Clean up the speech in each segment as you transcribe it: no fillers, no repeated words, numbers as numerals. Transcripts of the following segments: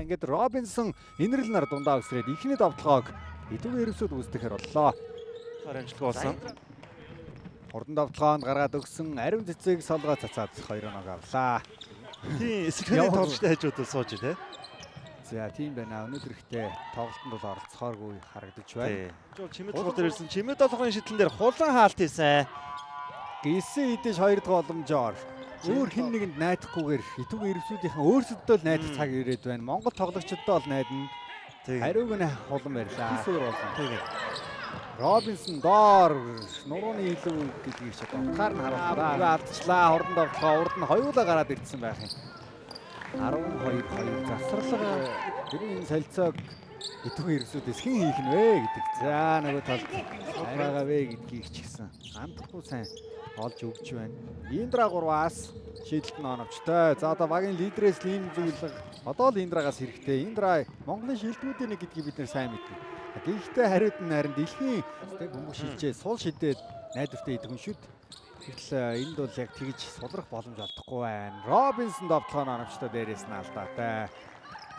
За, ингээд Робинсон инэрл нар дундаа өсрээд эхний давталгааг Итүүгийн эрвсүүд үүсдэхээр боллоо. Амжилтгүй болсон. Хурдан давталгаанд гаргаад өгсөн ариун цэцэг солгоо цацаад 2 оног авлаа. Тийм, эсрэний тоглолтын хажууд сууж тий. За, тийм байна. Өнөөдөр ихтэй тоглолтод бол оролцохооргүй харагдаж байна. Чимэд тул дээр ирсэн. Чимэд долгын шидлэн дээр хулан хаалт хийсэн. Гисэн идэж хоёр дахь боломжоор өөр хэн нэгэнд найдахгүйгээр Итүүгийн эрвсүүдийнхэн өөрсдөдөө л найдах цаг ирээд байна. Монгол тоглогчдод бол найдана. Хариуг нь хулан барьлаа. Өөр болно. Робинсон доор нурууны илүү гэдгийг ч одоо утгаар нь харууллаа. Алдчихлаа. Хурдан давталгаа урд нь хоёулаа гараад ирсэн байх юм. 12-2 завсарлага. Тэр энэ солилцоог Итүүгийн эрвсүүдээс хэн хийх нь вэ гэдэг. За, нөгөө талд байгаа вэ гэдгийг ч гэсэн андахгүй сайн олж өгч байна. Индра 3-аас шийдэлт нь оновчтой. За, одоо багийн лидерээс л ийм зүйлэг одоо л Индрагаас хэрэгтэй. Индра Монголын шилдэгүүдийн нэг гэдгийг бид нэр сайн мэднэ. Гэхдээ хариуд нь харин дэлхийн бөмбөг шилжээ сул шидээд найдвартай идэх хүн шүд. Гэтэл энд бол яг тэгж сулрах боломж олдохгүй байна. Робинсон довтлогоо оновчтой, дээрээс нь алдаатай.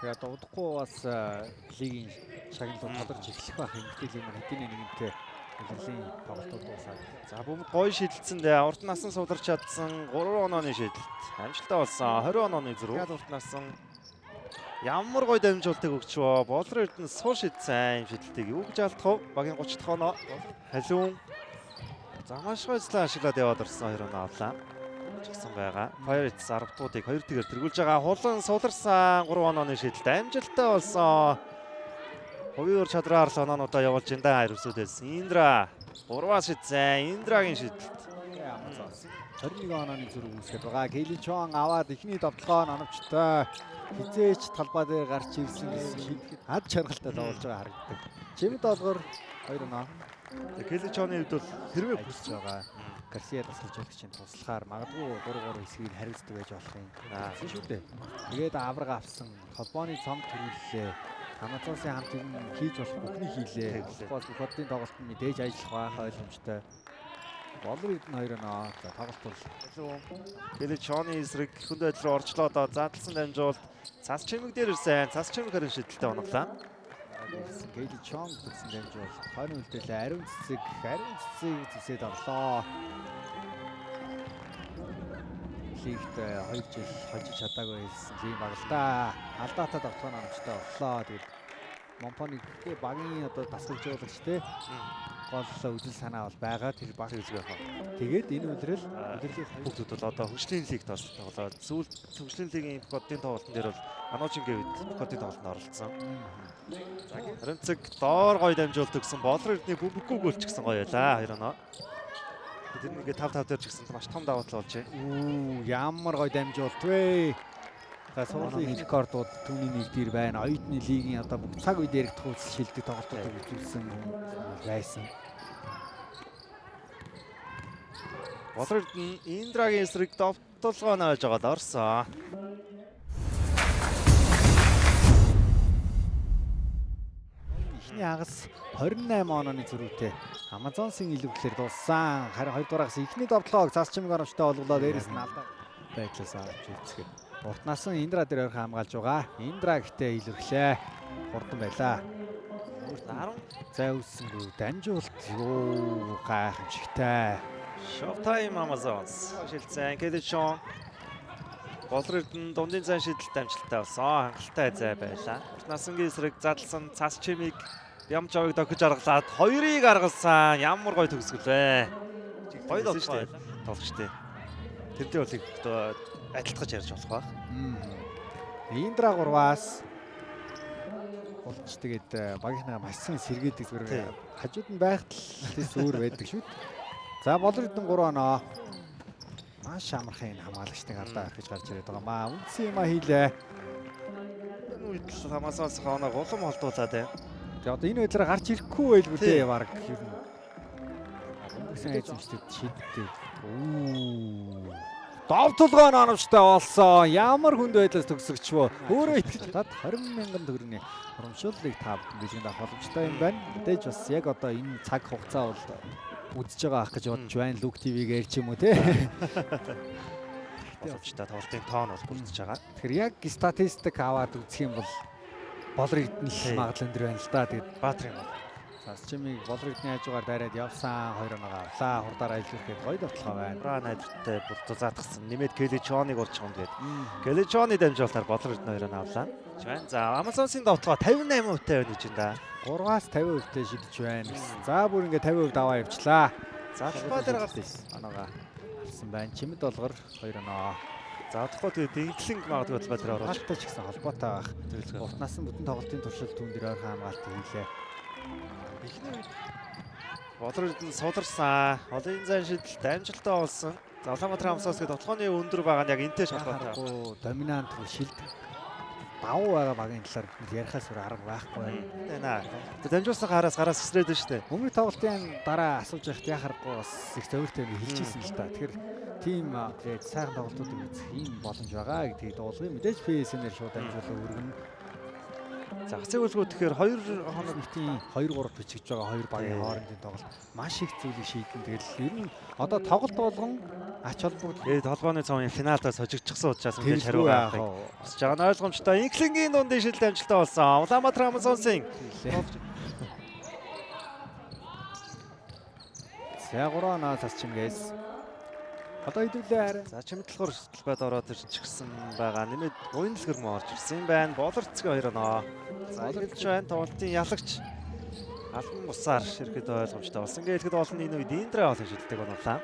Тэгээд удахгүй бас лигийн шагналууд тодорч эхлэх байх юм. Гэтэл юм хэдийн нэгэнтээ улирлын тоглолтууд дуусаад. За, бөмбөг гоё шидэлцэн дээ. Урт насан суларч чадсан 3 онооны шидэлт. Амжилттай болсон. 20 онооны зөрүү. Урт насан ямар гоё дамжуултыг өгчвөө. Болор Эрдэнэ сул шидсэн юм шидэлтийг юу гэж алдах вэ? Багийн 30 дахь оноо. Халиун. За, маш гоё злаа ашиглаад яваад орсон 2 оноо авлаа. Чигсэн байгаа. Pirates 10 дуудыг 2 тэгээр тэргүүлж байгаа. Хулан суларсан 3 онооны шидэлт амжилттай болсон. Хувийн ур чадраар л оноонуудаа явуулж энэ да эрвсүүдээс. Индра 3-аас шидсэн. Индрагийн шидэлт. Амазонс 21 онооны зөрүү үүсгээд байгаа. Кели Чон аваад эхний давталгаа нь оновчтой. Хизээч талбай дээр гарч ирсэн гэсэн шийдэхэд ад чаргалтай тоглож байгаа харагддаг. Чимэд долгор 2 оноо. Кели Чоны хувьд бол хэрвээ хүсэж байгаа. Гарсиа дасгалжуулагчийн туслахаар магадгүй 3-3 хэсгийг хариуцдаг байж болох юм. Тэгсэн шүү дээ. Тэгээд авраг авсан холбооны цомд төрүүллээ. Амазонсын хамт юм хийж болох бүхнийг хийлээ. Бас бүх одын тоглолт нь мэдээж ажиллах байх ойлгомжтой. Болор Эрдэнэ 2 оноо. За, тоглолт бол Кели Чоны эсрэг хүнд байдал руу орчлоо доо. Задлсан дамжуулт цас чимэг дээр ирсэн. Цас чимэг харин шидэлтэд оноглаа. Кели Чон гэсэн дамжуулт. Хойно үлдээлээ ариун цэцэг, ариун цэцэг зүсээд орлоо. Лигт 2 жил хожиж чадаагүй байсан тийм баг л да. Алдаатай давталгаа оновчтой боллоо. Тэгээд Момпоны гэхдээ багийн одоо дасгалжуулагч те гол үзэл санаа бол байгаа. Тэр баг үзэг байх. Тэгээд энэ үлрэл үлрэлийн Хүүхдүүд бол одоо хөгжлийн лигт бас тоглоод сүүл хөгжлийн лигийн Бокодын тоглолтын дээр бол Ануужин гэвэд Бокодын тоглолтод оролцсон. Харимцэг доор гоё дамжуулт өгсөн. Болор Эрдэнэ бөмбөггүй гөлчихсэн гоё байлаа. 2 оноо. Тэр нэг 5-5 дээр ч гэсэн маш том давуу тал болж байна. Үү, ямар гоё дамжуулт вэ? За, суурлын рекордууд түүний нэг дээр байна. Оюутны лигийн одоо бүх цаг үед яригдах үйлсэл шилдэг тоглолтуудыг үзүүлсэн байсан. Болор Эрдэнэ Индрагийн эсрэг довтолгоо нааж байгаад орсон. Эхний хагас 28 онооны зөрүүтэй Амазонсын илүүглэлээр дууссан. Харин 2 дугаар хагас эхний довтлогоог цас чимэг оновчтой болголоо, дээрээс нь алдаа байдлаас авч үзэхэд. Урт насан Индра дээр ойрхон хамгаалж байгаа. Индра гэхдээ илэрхлээ. Хурдан байлаа. 10 Зай үүссэнгүй дамжуулт юу гайхамшигтай. Showtime Amazons шилжсэн. Кели Чон Болор Эрдэнэ дундын зайн шидэлт амжилттай болсон. Хангалттай зай байлаа. Урт насангийн эсрэг задлсан цас чимийг Бямжавыг дохиж аргалаад хоёрыг аргалсан. Ямар гоё төгсгөл вэ. Гоё тоглож дээ. Тоглогчтой. Тэрдээ бол их адилтгаж ярьж болох байх. Индра 3-аас болч тэгээд багийнхнаа маш сайн сэргээдэг, зүгээр хажууд нь байхад л тэс өөр байдаг шүү дээ. За, Болор Эрдэнэ 3 оноо. Маш амархан энэ хамгаалагчдыг алдаа орхиж гарч ирээд байгаа маа. Үндсэн юма хийлээ. Энэ үед л Амазонс хооног улам холдуулаад байна. Тэгээ одоо энэ байдлаар гарч ирэхгүй байлгүй дээ баг ер нь. Бөмбөг сайн эзэмшдэг шиддэг. Үү. Довтолгоо оновчтой болсон. Ямар хүнд байдлаас төгсөгч вэ? Өөрөө итгэж тад 20 мянган төгрөгийн урамшууллыг та бүхэн бэлгэнд авах боломжтой юм байна. Мэдээж бас яг одоо энэ цаг хугацаа бол үзэж байгаа ах гэж бодож байна. Лүк ТV-гээр ч юм уу те. Боломжтой тоглолтын тоон бол бүрдэж байгаа. Тэгэхээр яг статистик аваад үзэх юм бол Болор Эрдэнэ л магадлал өндөр байна л да. Тэгээд Баатар юм бол. Цас чимийг Болор Эрдэнэ хажуугаар дайраад явсан. 2 оноогоо авлаа. Хурдаар ажиллах гээд гоё довтлогоо байна. Ура найдвартай бүр зузаатгсан. Нэмээд Келли Чоныг урж байгаа юм гээд. Келли Чоны дамжуулалтаар Болор Эрдэнэ 2 оноо авлаа. Байна. За Амазонсын довтлогоо 58% таа байна гэж юм да. 3-аас 50% таа шидэж байна гэсэн. За бүр ингээ 50% даваа явчлаа. За талбай дээр гарсан. Оноогоо авсан байна. Чимэд болгор 2 оноо. За удахгүй тэгээд дэнглэнг магадгүй талбай дээр оруулж Хаалттай ч гэсэн холбоотой байх. төлөвлөгөө. Урт насан бүтэн тоглолтын туршил түүн дээр ойрхон хамгаалт хийлээ. Эхний үед Болор Эрдэнэ суларсан. Олон зайн шидэлт амжилттай болсон. За Улаанбаатар Амсаас гээд тоглооны өндөр байгаа нь яг энтэй шалгаатай. Харахгүй доминант шилд давуу байгаа багийн талаар бид ярихаас өөр арга байхгүй байна. Байна. Тэр дамжуулсан хараас гараас эсрээд байна шүү дээ. Өмнөх тоглолтын дараа асууж яхад яхахгүй бас их зовиртой юм хэлчихсэн л та. Тэгэхээр тийм тэгээд сайхан тоглолтуудыг үзэх ийм боломж байгаа гэдгийг дуулгая. Мэдээж PSN-ээр шууд дамжуулан өргөнө. За хацыг үлгүү тэгэхээр 2 хоног нийтийн 2 3 бичигдэж байгаа хоёр багийн хоорондын тоглолт маш их зүйлийг шийдэн. Тэгэл ер нь одоо тоглолт болгон ач холбогдол Тэгээд холбооны цомын финалдаа сожигдчихсан учраас мэдээж хариу тэрэлгүй гаргахыг яах хүсэж байгаа нь ойлгомжтой. Инклингийн дундын шилд амжилттай болсон. Улаанбаатар Амазонсын вэ? За 3 оноо цас чимгээс. Одоо хэдүүлээ хараа. За чимэдлэхөр талбайд ороод ирчихсэн байгаа. Нэмээд буян дэлгэр мөн орж ирсэн юм байна. Болор цэцгийн 2 оноо. За эхэлж байна. Тоглолтын ялагч албан бусаар ирэхэд ойлгомжтой болсон. Ингээд ихэд олон энэ үед Индра олон шилдэг оновлаа.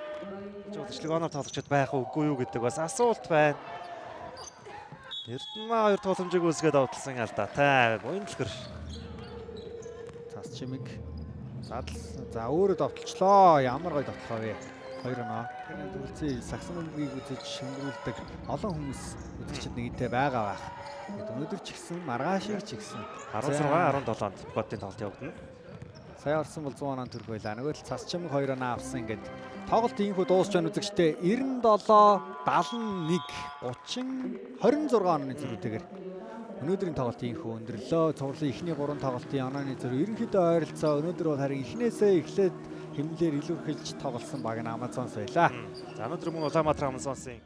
Жуулчлаг оноор тоглогчд байх үгүй юу гэдэг бас асуулт байна. Эрдэнэ хоёр тогломжийг үүсгээд овдлсон алдаатай. Буян дэлгэр Цас чимэг задлсан. За өөрөө довтлчлоо. Ямар гоё довтлоо вэ? 2 оноо. Тэгэхээр дүлцээ сагсан бөмбөгийг үзэж шимгэрүүлдэг олон хүмүүс үзэгчд нэгэнтэй байгаа байх. Тэгээд өнөөдөр ч гэсэн маргаашиг ч гэсэн 16 17-нд Ботын тоглолт явагдана. Сая орсон бол 100 оноо төрөх байлаа. Нөгөө л цас чимэг 2 оноо авсан ингээд тоглолт ийхүү дуусч байна үзэгчтэй 97 71 30 26 онооны зөрүүтэйгээр өнөөдрийн тоглолт ийхүү өндөрлөө. Цувралын эхний 3 тоглолтын онооны зөрүү ерөнхийдөө ойролцоо. Өнөөдөр бол харин эхнээсээ эхлээд хэмнэлээр илүүрхэлж тоглосон баг нь Амазонс байлаа. За өнөөдөр мөн Улаанбаатар Амазонсын